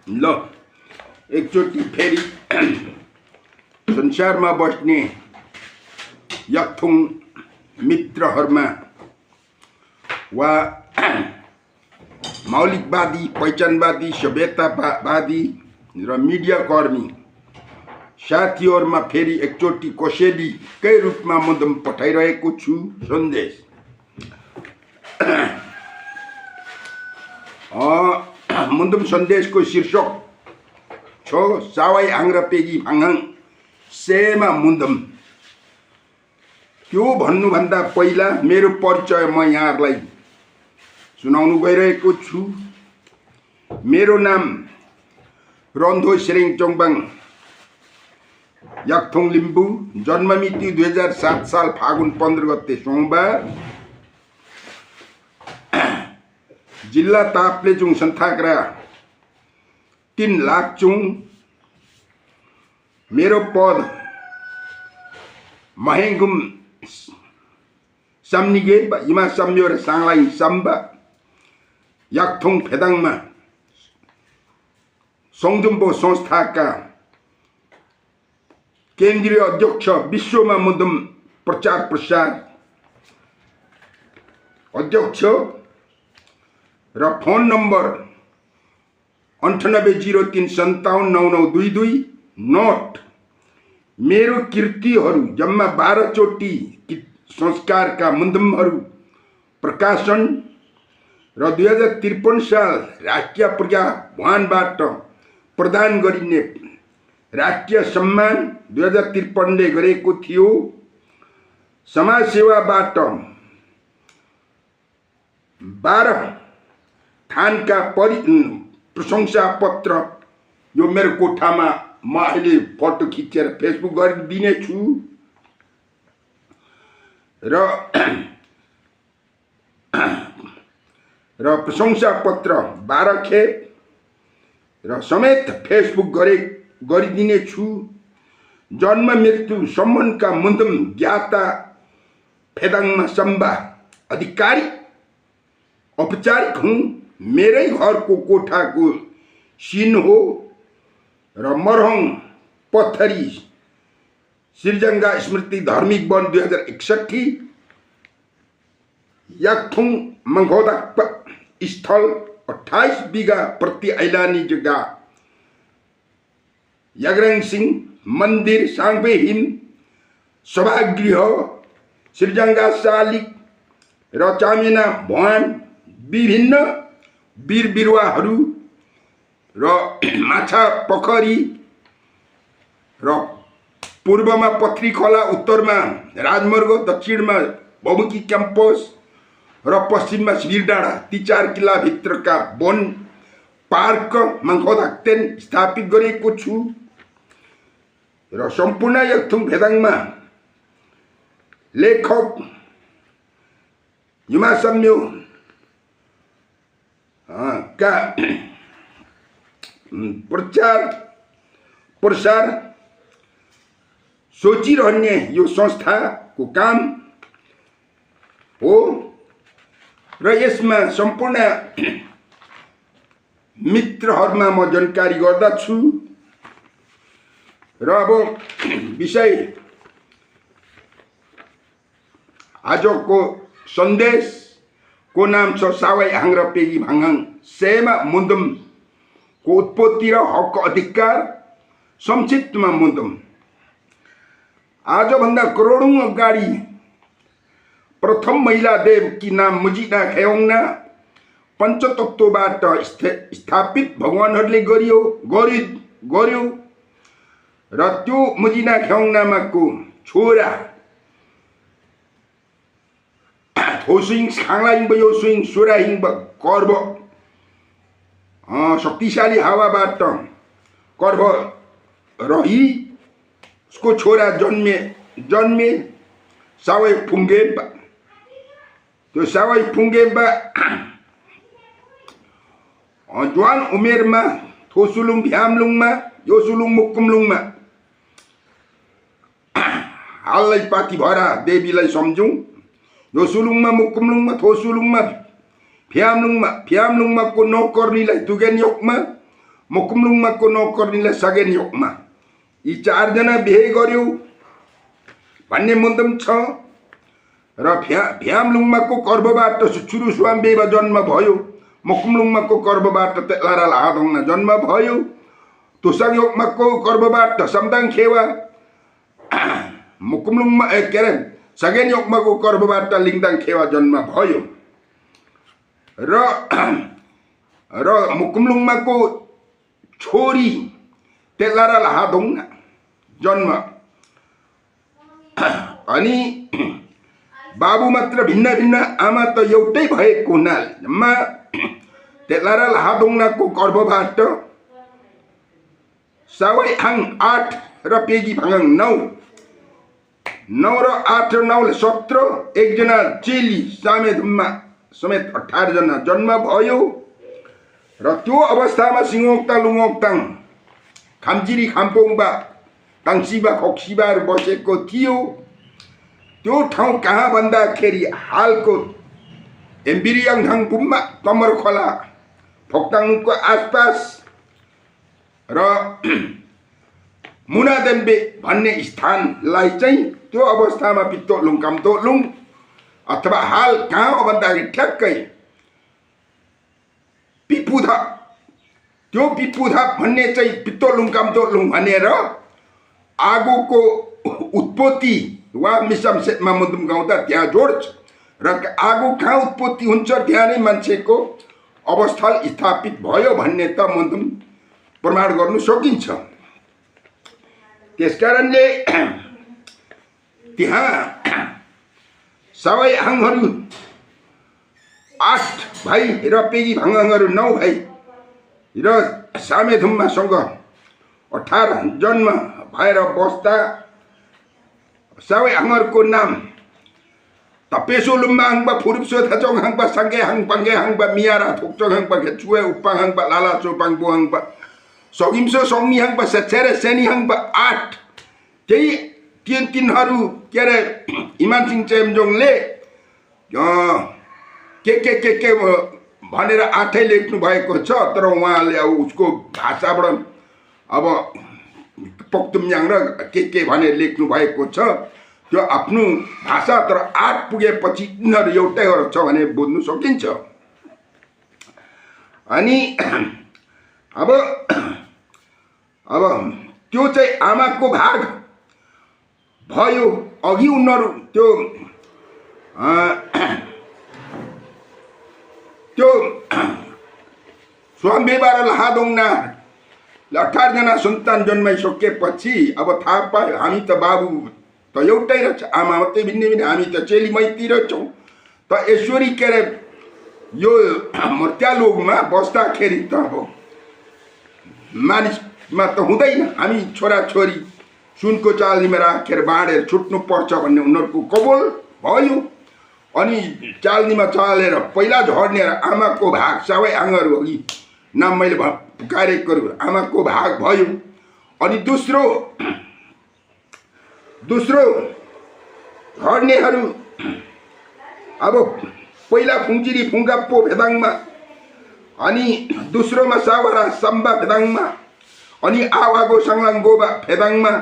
ल एकचोटि फेरि संसारमा बस्ने यथुङ मित्रहरुमा वा मौलिकवादी पहिचानवादी सभ्यतावादी र मिडिया कर्मी साथीहरुमा फेरि एकचोटि कोसेलीकै रूपमा मुद्दम पठाइरहेको छु सन्देश। मुद्दम सन्देशको शीर्षक छ सावाई आङ्ग्रापेगी भाङाङ सेमा मुद्दम। त्यो भन्नुभन्दा पहिला मेरो परिचय म यहाँहरुलाई सुनाउनु गइरहेको छु। मेरो नाम रन्धो सेरेङ चोङबाङ याक्थोङ लिम्बू। जन्ममिति 2007 साल फागुन 15 गते सोमबार। जिल्ला ताप्लेजुङ सन्थाक्रा 3 लाखचुङ। मेरो पद महेङगुम सामनिगे इमा सम्यो र साङलाइ सम्बा याक्थोङ फेदाङमा सङजुम्बो संस्थाका केन्द्रीय अध्यक्ष, विश्वमा मुद्दम प्रचार प्रसार अध्यक्ष र फोन नम्बर 9803579922। नोट मेरो कृतिहरू जम्मा 12 चोटि संस्कारका मुद्दमहरू प्रकाशन र 2053 साल राष्ट्रिय प्रज्ञा भवनबाट प्रदान गरिने राष्ट्रिय सम्मान 2053 ले गरेको थियो। समाज सेवाबाट 12 थानका प्रशंसा पत्र यो मेरो कोठामा म अहिले फोटो खिचेर फेसबुक गरिदिने छु र प्रशंसा पत्र 12 खेप र समेत फेसबुक गरिदिने छु। जन्म मृत्यु सम्बन्धका मुद्दम ज्ञाता फेदाङमा सम्बा अधिकारी औपचारिक हुँ। मेरै घरको कोठाको सिन हो र मरहङ पत्थरी सिरजंगा स्मृति धार्मिक वन 2061 याक्थोङ मङ्गोदा स्थल 28 बिघा प्रति ऐलानी जग्गा याग्राङ सिंह मन्दिर साङ्बे हिम सभागृह सिरजंगा शालिग र चामेना भवन विभिन्न वीर बिरुवाहरू र माछा पोखरी र पूर्वमा पथरी खोला, उत्तरमा राजमार्ग, दक्षिणमा बहुमुखी क्याम्पस र पश्चिममा शिविर डाँडा ती 4 किला भित्रका वन पार्क मङ्खोदाक्तेन स्थापित गरेको छु र सम्पूर्ण याक्थोङ फेदाङमा लेखक युमा सम्यो का प्रचार प्रसार सोचिरहने यो संस्थाको काम हो र यसमा सम्पूर्ण मित्रहरुमा म जानकारी गर्दछु। र अब विषय आजको सन्देशको नाम छ सावाई आङ्ग्रापेगी भाङाङ सेमा मुद्दम को उत्पत्ति र हक अधिकार। संक्षिप्तमा मुद्दम आजभन्दा करोडौं अगाडि प्रथम महिला देवकी नाम मुजिना खेओङना पञ्चतत्वबाट स्थापित भगवानहरूले गर्यो र त्यो मुजिना खेओङनामाको छोरा थोसुइङ खाङलाइङ बयो सुइङ सोराहिङ कर्ब शक्तिशाली हावाबाट कर्ब रही उसको छोरा जन्मे सावाई फुङ्गेबा। त्यो सावाई फुङ्गेबा जवान उमेरमा थोसुलुङ भ्यामलुङमा योसुलुङ मुक्कुमलुङमा हाललाई पाती भरा देवीलाई सम्झौं। योसुलुङमा मुक्कुमलुङमा थोसुलुङमा फ्यामलुङमा को नौकर्नीलाई तुगेन योकमा मुकुमलुङमाको नौकर्नीलाई सगेन योगमा यी 4 जना बिहे गर्यो भन्ने मन्दम छ र भ्यामलुङमाको गर्भबाट सुरु स्वाम्बेमा जन्म भयो मुकुमलुङमाको गर्भबाट तेलारा लाहादोङमा जन्म भयो तुसाङ योगमाको गर्भबाट समदाङ खेवा मुकुमलुङमा के अरे सगेन योगमाको गर्भबाट लिङदाङ खेवा जन्म भयो र मुकुमलुङमाको छोरी तेलारा लाहादोङमा जन्म अनि बाबु मात्र भिन्न भिन्न आमा त एउटै भएको हुनाले तेलारा लाहादोङनाको गर्भबाट सावै हाङ 8 र पेगी भाङाङ 9 र 8 र 9 17 एकजना चेली सामेधुममा समेत 18 जना जन्म भयो र त्यो अवस्थामा सिङोक्ता लुङोक्ताङ खामजिरी खाम्पोङबा टाङसिबा खोक्सिबाहरू बसेको थियो त्यो ठाउँ कहाँ भन्दाखेरि हालको एम्बिरियाङथाङ बुम्बा कमर खोला फोक्ताङको आसपास र मुनादेम्बे भन्ने स्थानलाई चाहिँ त्यो अवस्थामा पित्तोलुङ कामतोलुङ अथवा हाल कहाँ हो भन्दाखेरि ठ्याक्कै पिपुधा त्यो पिपुधा भन्ने चाहिँ पित्तोलुङ कामतोलुङ भनेर आगोको उत्पत्ति वा मिसम सेटमा मुदुम गाउँदा त्यहाँ जोड्छ र आगो कहाँ उत्पत्ति हुन्छ त्यहाँ नै मान्छेको अवस्था स्थापित भयो भन्ने त मुदुम प्रमाण गर्नु सकिन्छ त्यसकारणले त्यहाँ सबै हाङहरू 8 भाइ र पेगी भाङाङहरू 9 भाइ र सामेधुम्मासँग 18 जन्म भएर बस्दा सबै हाङहरूको नाम तपेसो लुम्बा हाङबा फुरुप्सो थाचोङ हाङबा साङ्गे हाङ पाङ्गे हाङबा मियारा थोक्चोङ हाङबा खेचुए उप्पा हाङबा लाला चोपाङबो हाङबा सगिम्सो सङ्मी हाङबा सेछेरे सेनी हाङबा 8 त्यही तिनहरू के अरे इमान सिंह चेम्जोङले के भनेर 8 लेख्नु भएको छ तर उहाँले अब उसको भाषाबाट अब पोक्तुमयाङ र के भनेर लेख्नु भएको छ त्यो आफ्नो भाषा तर 8 पुगेपछि यिनीहरू एउटै छ भने बुझ्नु सकिन्छ अनि अब त्यो चाहिँ आमाको भाग भयो अघि उनीहरू त्यो स्वाम्बेबाट लाहादोङना 18 जना सन्तान जन्माइसकेपछि अब थाहा पायो हामी त बाबु त एउटै रहेछ आमा मात्रै भिन्नै भिन्नै हामी त चेली मैती रहेछौँ त यसरी के अरे यो मर्त्यालोकमा बस्दाखेरि त अब मानिसमा त हुँदैन हामी छोराछोरी सुनको चाल्नीमा राखेर बाँडेर छुट्नुपर्छ भन्ने उनीहरूको कबोल भयो अनि चाल्नीमा चालेर पहिला झर्ने आमाको भाग सबै आङहरू अघि नाम मैले पुकारेको आमाको भाग भयो अनि दोस्रो झर्नेहरू अब पहिला फुङजिरी फुङगाप्पो भेदाङमा अनि दोस्रोमा सावरा सम्बा भेदाङमा अनि आवागो सङ्लाङ गोबा भेदाङमा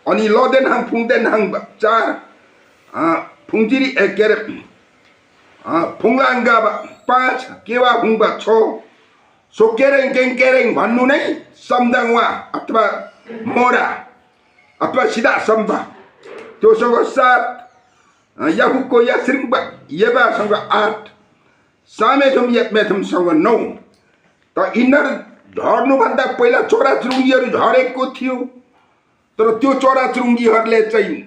अनि लदेनहाङ फुङदेनहाङ 4 फुङजिरी के अरे फुङलाङ्गाबा 5 केवा फुङबा 6 सोकेरेङ केङकेरेङ भन्नु नै सम्दाङवा अथवा मोडा अथवा सिधा सम्बा त्योसँग 7 याहुको याश्रिङबा येबासँग 8 सामेथुम यत्मेथुमसँग 9 त यिनीहरू झर्नुभन्दा पहिला चोराचुरुङ्गीहरू झरेको थियो तर त्यो चोराचुरुङ्गीहरूले चाहिँ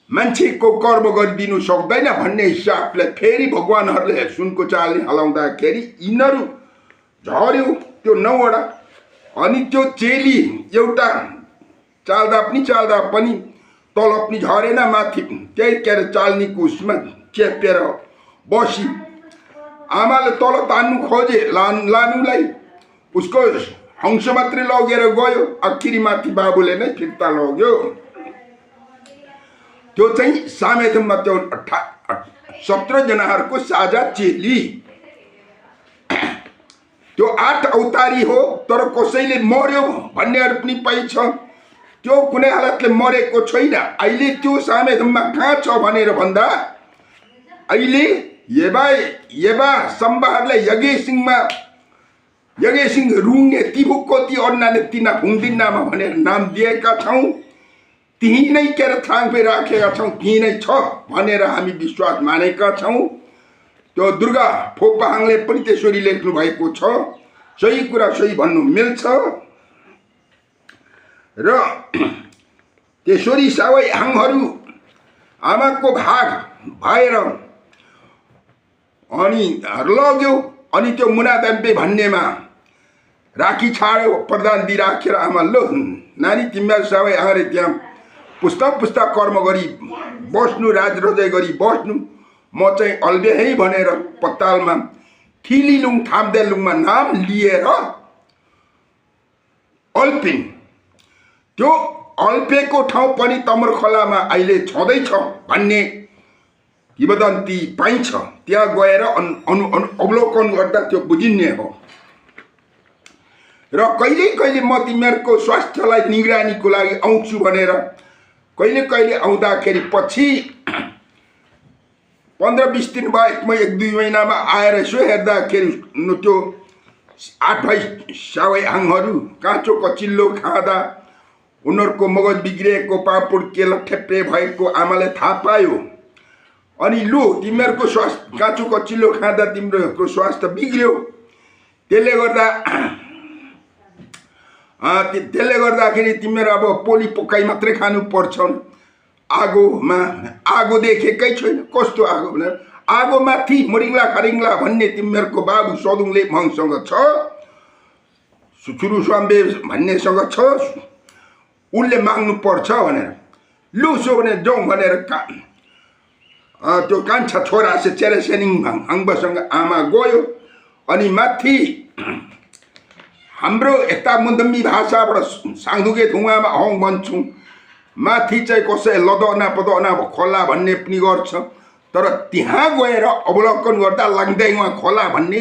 मान्छेको कर्म गरिदिनु सक्दैन भन्ने हिसाबले फेरि भगवानहरूले सुनको चाल्नी हलाउँदाखेरि यिनीहरू झर्यो त्यो 9 वटा अनि त्यो चेली एउटा चाल्दा पनि तल पनि झरेन माथि त्यही के अरे चाल्नीको उसमा चेपेर बसी आमाले तल तान्नु खोजे लानुलाई उसको हंस मात्रै लगेर गयो आखिरी माथि बाबुले नै फिर्ता लग्यो त्यो चाहिँ सामेथुममा त्यो 17 जनाहरूको साझा चेली त्यो 8 अवतारी हो तर कसैले मर्यो भन्नेहरू पनि पाइन्छ त्यो कुनै हालतले मरेको छैन अहिले त्यो सामेधममा कहाँ छ भनेर भन्दा अहिले येबा सम्बाहरले यज्ञसिंह रुङने तिबुकको ती अन्नाले तिना भुङदिन्नामा भनेर नाम दिएका छौँ त्यही नै केर थाङपे राखेका छौँ त्यही नै छ भनेर हामी विश्वास मानेका छौँ त्यो दुर्गा फोपाहाङले पनि त्यसरी लेख्नु भएको छ सही कुरा सही भन्नु मिल्छ र त्यसरी सबै हाङहरू आमाको भाग भएर अनि लग्यो अनि त्यो मुनादम्बे भन्नेमा राखी छाड्यो प्रधान दिइराखेर आमा लो नानी तिमीहरू सबै आएर त्यहाँ पुस्ता कर्म गरी बस्नु राजरोजय गरी बस्नु म चाहिँ अल्बेहै भनेर पत्तालमा थिलिलुङ थाम्देलुङमा नाम लिएर अल्पिन त्यो अल्पेको ठाउँ पनि तमरखोलामा अहिले छँदैछ भन्ने किंवदन्ती पाइन्छ त्यहाँ गएर अवलोकन गर्दा त्यो बुझिने हो र कहिले म तिमीहरूको स्वास्थ्यलाई निगरानीको लागि आउँछु भनेर कहिले आउँदाखेरि पछि 15-20 दिन बाद म 1-2 महिनामा आएर यसो हेर्दाखेरि त्यो 8 भाइ सबै हाङहरू काँचो कचिल्लो खाँदा उनीहरूको मगज बिग्रिएको पापुड केल ठेप्पे भएको आमाले थाहा पायो अनि लु तिमीहरूको स्वास्थ्य काँचो कचिल्लो खाँदा तिम्रो स्वास्थ्य बिग्रियो त्यसले गर्दाखेरि तिमीहरू अब पोली पोकाइ मात्रै खानु पर्छ आगो देखेकै छैन कस्तो आगो भने आगो माथि मरिङ्ला खरिङ्ला भन्ने तिमीहरूको बाबु सदुङले मङसँग छ सुचुरु स्वाम्बे भन्नेसँग छ उनले माग्नु पर्छ भनेर लु सो भने जाउँ भनेर त्यो कान्छा छोरा से चेरेसेनिङ हाङबसँग आमा गयो अनि माथि हाम्रो यता मुन्दमी भाषाबाट साङदुगे धुवामा हङ भन्छौँ माथि चाहिँ कसै लदना पदना खोला भन्ने पनि गर्छ तर त्यहाँ गएर अवलोकन गर्दा लाग्दैमा खोला भन्ने